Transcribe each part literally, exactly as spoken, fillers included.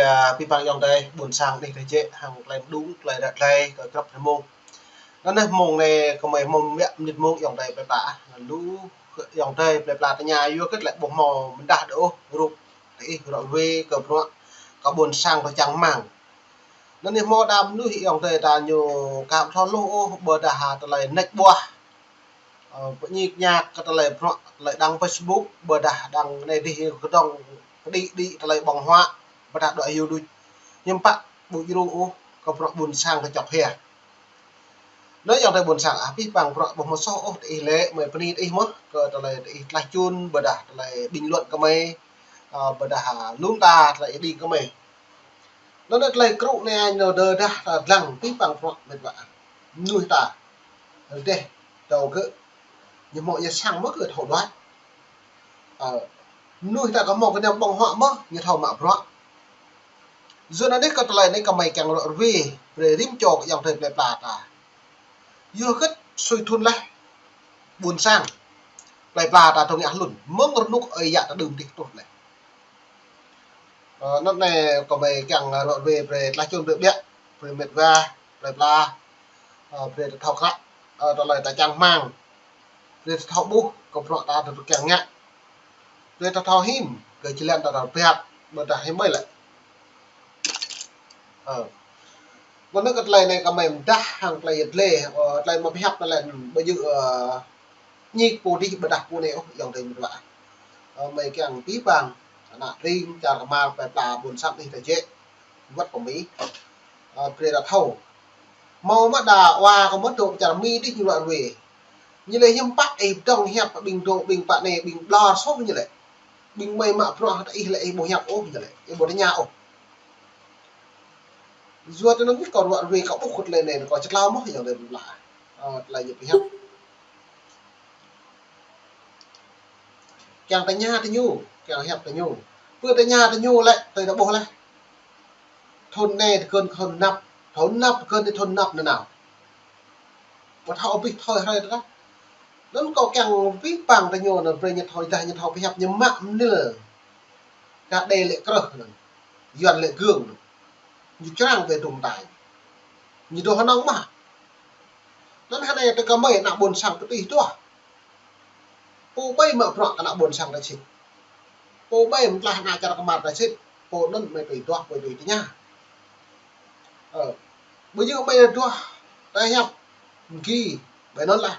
Ơ, abih bang ayŏng adơi ƀôn sang anih tơjĕ hăng tơlơi mơđung, tơlơi ră tơlơi kơ grăp anai mông. Anai mông anai kơmơi mông mơ̆ng mơnit mông ayŏng adơi plơi pla. Lu ayŏng adơi plơi pla tơña yua hơget lĕ ƀu hmâo mơdah đơi ôh rup tơ ih ră ruai kơ bruă kơ ƀôn sang tơ čang rơmang. Anai hmâo đa mơnuih ayŏng adơi ta ñu ka ƀu thâo hluh ôh ƀôdah tơlơi nač ƀuah. Ơ, pơñik ñak kơ tơlơi bruă, tơlơi đăng Facebook, ƀôdah đăng anai dih kơdŏng pơđĭ đĭ tơlơi ƀơ̆ng huă, ƀôdah đuaĭ hyu đuč. Hiư̆m pă ƀu djru ôh kơ bruă ƀôn sang kơ čŏk hia. Anai ayŏng adơi ƀôn sang ah, abih bang bruă ƀu hmâo soh ôh tơ ih lĕ, mơi bơni tơ ih mơ̆n kơ tơlơi tơ ih tlaih čun, ƀôdah tơlơi bình luận kơ mơi, ơ, ƀôdah, ơ, lŏm ta tơlơi ih đing kơ mơi. Anŭn tơlơi krŭ anai ñu dơ̆ng dah ta dlăng abih bang bruă met wa. Mơnuih ta rơdêh, tơgŭ gơ̆, ñu hmâo ia sang mơ̆ gơ̆ thâo đuaĭ. Ơ, mơnuih ta kơ hmâo kơ ñu ƀơ̆ng huă mơ̆ ñu thâo mă bruă. Yua anŭn kơ tơlơi anai kơmơi kiăng ră ruai brơi rĭm čô kơ ayŏng adơi plơi pla ta. Yua hơget sui thŭn laih ƀôn sang plơi pla ta tơ̆ng yah hlŭn mơ̆ng rơnŭk ơi yă ta đưm dih truh laih. Ơ, anŭn anai kơmơi kiăng ră ruai brơi tlaih čun brơi ƀiă, brơi met wa plơi pla, ơ, brơi ta thâo kră, ơ, tơlơi ta čang rơmang, brơi ta thâo ƀuh kơ bruă ta tơ kiăng ngă, brơi ta thâo him kơ jơlan ta thâo pơhiăp, ƀôdah him ƀơi lĕ. Ơ. Mơ̆ng anŭn kơ tơlơi anai kơmơi mơdah hăng tơlơi yet lĕ, ơ, tơlơi mă pơhiăp tơlơi ƀu djơ̆, ơ, ñik pô dih ƀôdah pô anai ôh ayŏng adơi met wa. Ơ, mơi kiăng abih bang ană tring čar kơmar plơi pla ƀôn sang anih tơjĕ wơ̆t pơ Mi. Ơ, brơi ta thâo. Hmâo mơ̆ đa wa kơ mơ̆ dŏ čar Mi dih ñu ră ruai. Ñu lĕ hiư̆m pă ih pơdŏng hiăp ƀing dŏ ƀing pă anai ƀing ƀlŏr soh ñu lĕ. Ƀing mơi mă bruă hăng tơ ih lĕ ih ƀu hiăp ôh ñu lĕ, ih ƀu tơña ôh. Yua tơ anŭn kơ ră ruai kơ ƀuh kơ tơlơi anai kơ čơtlao mơ̆ ayŏng adơi plơi pla. Ơ, tơlơi ñu pơhiăp. Kiăng tơña tơ ñu, kiăng hiăp tơ ñu. Pơ tơña tơ ñu lĕ, tơl ta ƀuh laih. Thŭn anai tơkơn thŭn anăp, thŭn anăp tơkơn tơ thŭn anăp nanao. Ƀu thâo abih thâo hrơi tơdah. Anŭn kâo kiăng abih bang tơ ñu anŭn brơi ñu thâo dah ñu thâo pơhiăp ñu mă mơnil. Kah đe lĕ krơh anŭn. Yuan lĕ gương anŭn. Ñu črang ƀơi dŭm tai. Ñu dŏ hơnơ̆ng mă. Anŭn hơnai tơ kơmơi ană ƀôn sang pơtih tuah. Pô ƀai mă bruă kơ ană ƀôn sang ta sĭt. Pô ƀai mơtlaih ană čar kơmar ta sĭt. Pô anŭn mơi tui tuah, pô tui tơña. Ơ. Ƀu djơ̆ mơi tuah ta hiăp mơgi ƀơi anŭn lah.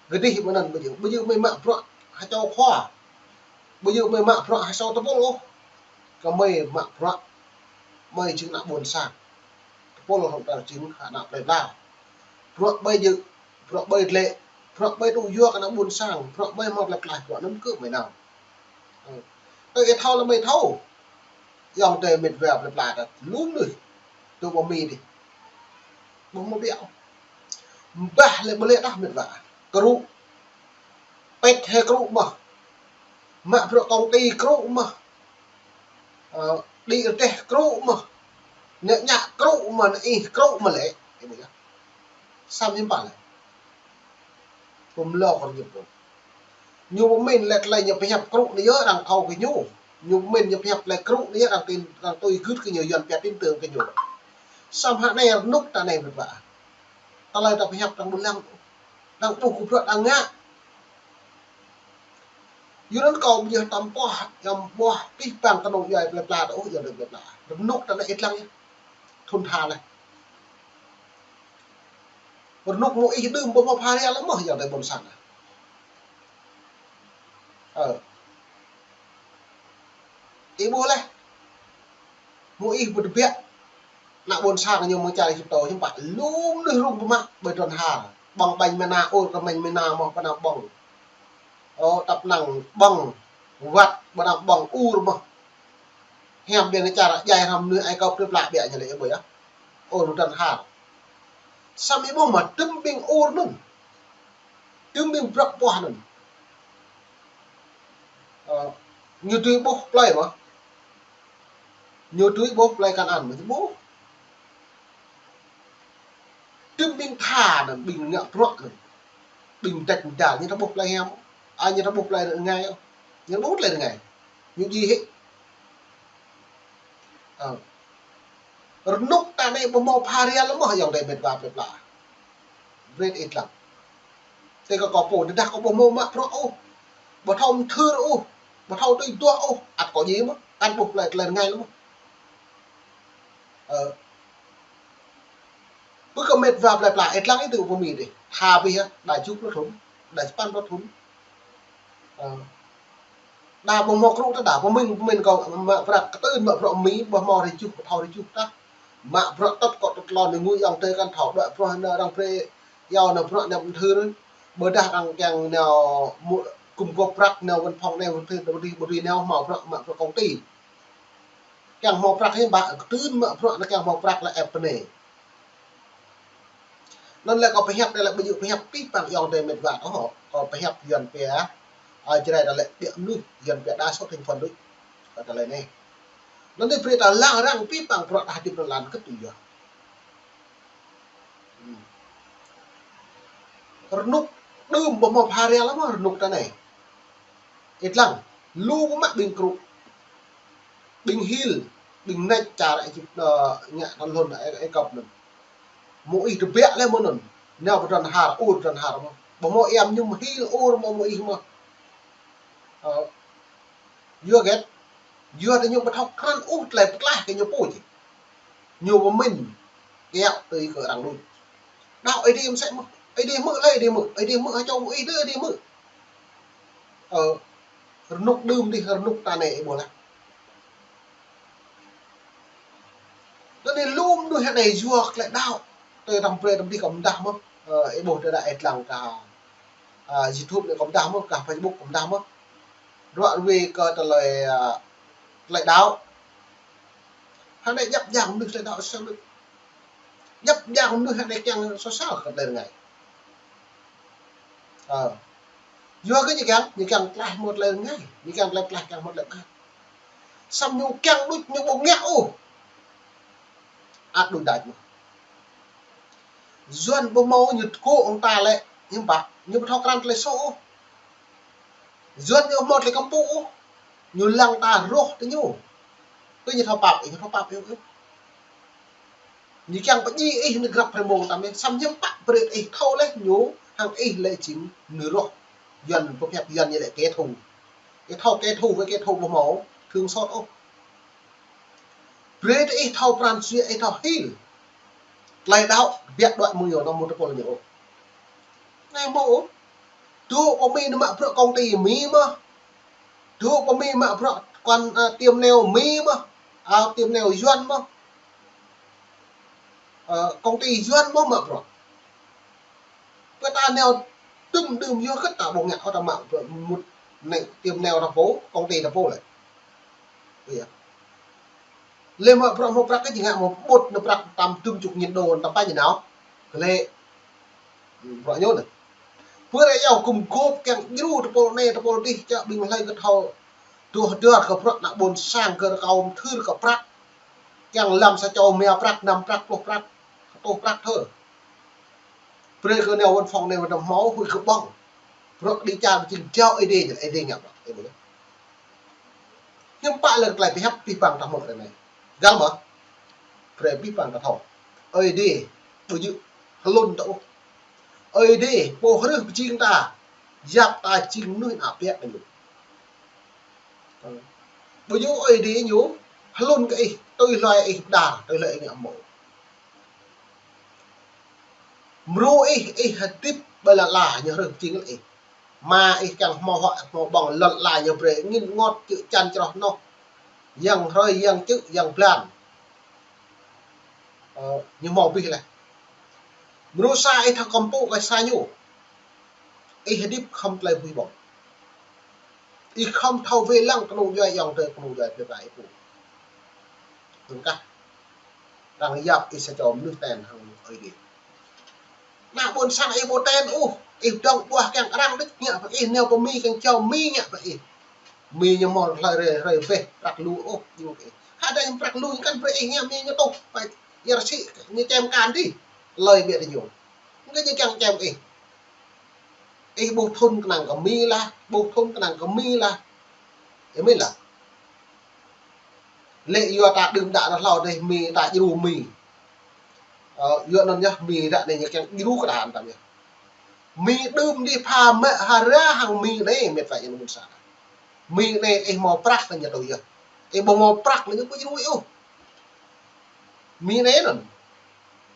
Gơdih ƀơi anŭn ƀu djơ̆. Ƀu djơ̆ mơi mă bruă ha čô khua. Ƀu djơ̆ mơi mă bruă ha čô tơpul ôh. Kơmơi mă bruă. Mơi jing ană ƀôn sang. Tơpul hŏng ta jing ană plơi pla. Bruă ƀai djơ̆, bruă ƀai dlĕ, bruă ƀai tŭ yua kơ ană ƀôn sang, bruă ƀai hmâo tơlơi pơklaih, bruă anŭn kơ mơi nao. Ơ. Tơ ih thâo lĕ mơi thâo. Ayŏng adơi met wa plơi pla ta lu mơnuih. Tơ ƀơi Mi dih. Ƀu hmâo ƀiă. Mbah lĕ ƀu lĕ tah met wa. Krŭ. Pĕt hĭ krŭ mơ̆. Mă bruă công ty krŭ mơ̆. Ơ, đĭ rơdêh krŭ mơ̆. Ngă ñă krŭ mơ̆, ană ih krŭ mơ̆ lĕ. Ih ƀuh yơh. Samơ̆ hiư̆m pă lĕ. Pơmlŏ kơ ñu pô. Ñu pơmĭn lĕ tơlơi ñu pơhiăp krŭ anai yơh arăng thâo kơ ñu. Ñu pơmĭn ñu pơhiăp tơlơi krŭ anai yơh arăng tin, arăng tui gưt kơ ñu, Yuan pia tin tưởng kơ ñu. Samơ̆ hă anai rơnŭk ta anai met wa. Tơlơi ta pơhiăp arăng ƀu lăng. Arăng ƀuh kơ bruă ta ngă. Yua anŭn kâo ƀu djơ̆ tam pŏh, tam pŏh abih bang kơnung djuai plơi pla ta ôh, ayŏng adơi plơi pla. Rơnŭk ta anai ih lăng yơh. Thŭn tha laih. Rơnŭk mơ̆ng ih đưm ƀu hmâo pha ria lĕ mơ̆ ayŏng adơi ƀôn sang ah. Ơ. Ih ƀuh laih. Mơ̆ng ih ƀu tơbiă. Ană ƀôn sang ñu mơ̆ng čar Êjip tơ hiư̆m pă. Lu mơnuih rŭng pơmă ƀơi tơdron har. Ƀơ̆ng ƀañ mơna, ur kơ ƀañ mơna mơ̆ pơnam ƀơ̆ng. Ơ, tăp năng ƀơ̆ng wăt, pơnam ƀơ̆ng ur mơ̆. Hiam biă anai čar djai hrăm mơnuih ai kơ plơi pla biă ñu lĕ ih ƀuh yơh. Ur tơdron har. Samơ̆ ih ƀuh mơ̆ tơm ƀing ur anŭn. Tơm ƀing bruă pơpuah anŭn. Ơ, ñu tui ƀuh plơi mơ̆. Ñu tui ƀuh plơi Kanaan mơ̆, ñu ƀuh. Tơm ƀing tha anŭn, ƀing ngă bruă anŭn. Ƀing mơdăč mơdal, ñu ta ƀuh plơi hiam. A, ñu ta ƀuh plơi rơngai. Ñu ƀuh plơi rơngai. Ñu djai hĭ. Ơ. Rơnŭk ta anai ƀu hmâo pha rial mơ̆ ayŏng adơi met wa plơi pla. Brơi ih lăng. Tơ kâo kâo pô, tơdah kâo ƀu hmâo mă bruă ôh, ƀu thâo mơthưr ôh, ƀu thâo tui duah ôh, ăt kâo djai mơ̆, ăt ƀuh tơlơi, tơlơi rơngai mơ̆. Ơ. Ƀu kơ met wa plơi pla, ih lăng ih tŭ pơ Mi dih. Tha bih yơh, đa tơjuh pluh thŭn, đa sapăn pluh thŭn. Ơ. Đa ƀu hmâo krŭ tah, đa pơmĭn, pơmĭn kâo mă prăk, kơtưn mă bruă Mi, ƀu hmâo rơjuh, ƀu thâo rơjuh tah. Mă bruă tŭt kơ tŭt lŏn, ngui ayŏng adơi kăn thâo, đuaĭ bruă nao arăng brơi, iâu nao bruă nao mơthưr. Ƀôdah arăng kiăng nao mŭ-, gum gôp prăk nao văn phòng nao mơthưr, ƀu dưi, ƀu dưi nao hmâo bruă, mă bruă công ty. Kiăng hmâo prăk hiư̆m pă, kơtưn mă bruă nao kiăng hmâo prăk lĕ ĕp pơnê. Anŭn lĕ kâo pơhiăp, lĕ ƀu djơ̆ pơhiăp pih păng ayŏng adơi met wa ôh, kâo pơhiăp Yuan pia, ơ, Jrai ta lĕ ƀiă mơnuih, Yuan pia đa số thành phần đôč. Kơ tơlơi anai. Anŭn dih brơi ta lăng arăng pih păng bruă ta hơdip anŭn lăng kơ tui yơh. Hmm. Rơnŭk đưm ƀu hmâo pha rial mơ̆ rơnŭk ta anai. Ih lăng, lu ƀu mă ƀing krŭ. Ƀing hil, ƀing nač čar Êjip, ơ, ngă tăn hlŭn, ơ, ơ, kăp anŭn. Mơ̆ ih tơbiă lĕ mơ̆ anŭn. Nao pơdrŏng har, ur pơdrŏng har mơ̆. Ƀu hmâo iăm ñu mơ̆ hil ur mơ̆, mơ̆ ih mơ̆. Ơ, yua hơget, yua tơ ñu ƀu thâo krăn ôh tơlơi pơklaih kơ ñu pô či. Ñu pơmĭn kiaŏ tui kơ arăng đôč. Đaŏ Ơi Adai mơsĕ mơ̆. Ơi Adai hmư̆ lĕ Ơi Adai hmư̆. Ơi Adai hmư̆ hơčâo mơ̆ ih lĕ Ơi Adai hmư̆. Ơ, rơnŭk đưm dih, rơnŭk ta anai ih ƀuh lăng. Anŭn dih lu mơnuih anai yua tơlơi đaŏ. Tơ tăm brơi tăm dih kâo pơdah mơ̆. Ơ, ih ƀuh tơ đa ih lăng kơ, ơ, YouTube anai kâo pơdah mơ̆, kơ Facebook kâo pơdah mơ̆. Ruă ruê kơ tơlơi, ơ, tơlơi đaŏ. Hơnai djăp djang mơnuih tơlơi đaŏ sơmơ̆. Djăp djang mơnuih hơnai kiăng sosal kơ tơlơi rơngai. Ơ. Yua kơ ñu kiăng, ñu kiăng tlaih mơ̆ tơlơi rơngai, ñu kiăng tơlơi tlaih kiăng mơ̆ tơlơi mơak. Samơ̆ ñu kiăng đôč ñu ƀu ngă ôh. Ăt đôč đač mơ̆. Yuan ƀu hmâo ñu tơgŭ ƀing ta lĕ, hiư̆m pă, ñu ƀu thâo krăn tơlơi soh ôh. Yuan ñu ƀu hmâo tơlơi kơmpŭ ôh. Ñu lăng ta rŏh tơ ñu. Kơ ñu thâo pap, ñu thâo pap ôh. Ñu kiăng pơdjai ih nao grăp hrơi mông tam ih, samơ̆ hiư̆m pă brơi ih thâo lĕ ñu hăng ih lĕ jing mơnuih rŏh. Yuan pơhiăp Yuan ñu lĕ kẻ thù. Ih thâo kẻ thù với kẻ thù ƀu hmâo thương xót ôh. Brơi tơ ih thâo pran jua, ih thâo hil. Tơlơi đaŏ, biă đuaĭ mơ̆ng ñu, nao mŭt tơpul ñu ôh. Anai mơ̆ ôh. Dŏ pơ Mi nao mă bruă công ty Mi mơ̆. Dŏ pơ Mi mă bruă quan, ơ, tiêm neo Mi mơ̆. Ơ, tiêm neo Yuan mơ̆. Ơ, công ty Yuan mơ̆ mă bruă. Pơ ta neo tŭm đưm yua kơ ta ƀu ngă ôh ta mă bruă mŭt neo tiêm neo ta pô, công ty ta pô lĕ. Ơ yơh. Lĕ mă bruă hmâo prăk kơ či ngă mơ̆ ƀut nao prăk tăm tŭm čuk nghìn đô ta pă ñu nao. Kơ lĕ. Bruă ñu anai. Pơ ră yua gum gôp kiăng djru tơpul anai tơpul dih čă ƀing hlơi kơ thâo. Tuh dơr kơ bruă ană ƀôn sang kơ rơkâo mơthưr kơ prăk. Kiăng lăm sa čô mia prăk, năm prăk, pluh prăk, kơtuh prăk thơ. Brơi kơ neo văn phòng anai mơ̆ hmâo huĭ kơ ƀơ̆ng. Bruă kơ đĭ čar ƀu jing jao Ơi Adai, Ơi Adai ngă bruă. Ih ƀuh lĕ. Hiư̆m pă lĕ tơlơi pơhiăp pih păng ta hmư̆ ră anai. Găl mơ̆. Brơi pih păng ta thâo. Ơi Adai ƀu djơ̆ hlŭn ta ôh. Ơi Adai pô hrih pơjing ta. Yap ta jing mơnuih ană biă kơ ñu. Ƀu djơ̆ Ơi Adai ñu hlŭn kơ ih, tui hloi ih pơđar, tui hloi ih ngă mơ̆. Mrô ih, ih hơdip ƀơi lŏn ala ñu hrih pơjing lĕ ih. Ama ih kiăng hmâo huă hmâo ƀơ̆ng lŏn ala ñu brơi angĭn rơngot čư̆ čan čroh noh. Yang hrơi, yang čư̆, yang blan. Ơ, ñu hmâo abih laih. Mrô sa ih thâo kơmpŭ kơ sa ñu. Ih hơdip khŏm tơlơi bui ƀơ̆ng. Ih khŏm thâo wai lăng kơnung djuai ayŏng adơi kơnung djuai plơi pla ih pô. Tơdah kah arăng yap ih sa čô mơnuih ten hăng Ơi Adai. Ană ƀôn sang ih ƀu ten ôh, ih dŏng ƀuah kiăng arăng đôč ngă pơ ih, nao pơ Mi kiăng jao Mi ngă pơ ih. Mi ñu hmâo hlơi hrơi, hrơi bĕ prăk lu ôh, ñu kơ ih. Hơdai prăk lu ñu kăn brơi ih ngă Mi ñu tuh, pă ia rơsĭ ñu čem kăn dih. Hlơi biă tơ ñu. Ngă ñu kiăng čem ih. Ih ƀuh thŭn kơnang kơ Mi lah, ƀuh thŭn kơnang kơ Mi lah. Ih Mi lah. Lĕ yua ta đưm đă ră hlâo dih Mi ta djru Mi. Ơ, yua anŭn yơh Mi ră anai ñu kiăng djru kơ ta anŭn tăm yơh. Mi đưm dih pha mă hơra hăng Mi anai, met wa ayŏng adơi ƀôn sang. Mi anai ih hmâo prăk anŭn ñu tui yơh. Ih ƀu hmâo prăk anŭn ñu ƀu djru ih ôh. Mi anai anŭn.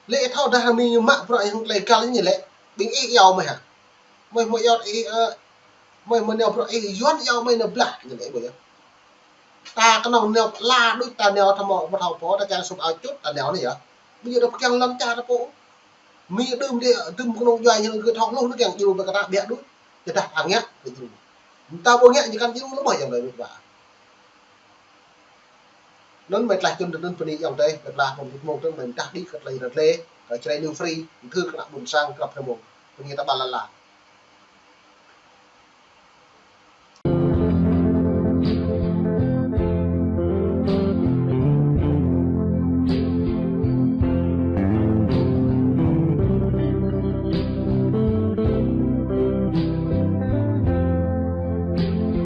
Lĕ ih thâo dah Mi ñu mă bruă ih hăng tơlơi găl ñu lĕ. Ƀing ih iâu mơi hă. Mơi hmâo iâu ih, ơ, mơi hmâo nao bruă ih, Yuan iâu mơi nao blah ñu lĕ ƀu yơh. Ta kơnơ̆ng nao pla đôč, ta nao tơmâo pơthâo pô, ta kiăng sum ao čut, ta nao anai yơh. Ƀu djơ̆ ta kiăng lŏn čar ta pô. Mi đưm dih, đưm kơnơ̆ng djuai ñu gơ̆ thâo hluh ñu kiăng djru ƀơi kơ ta ƀiă đôč. Tơdah ta ngă, ta djru. Ta ƀu ngă ñu kăn djru lơ̆m mơi ayŏng adơi met wa. Anŭn mơi tlaih čun tui anŭn bơni ayŏng adơi, mơi tlaih mơ̆ng mông tơ̆ng mơi mơdah đĭ kơ tơlơi rơdlê, kơ Jrai New Free, thư kơ ană ƀôn sang, krăp hrơi mông. Bơni ta ƀă lăn la.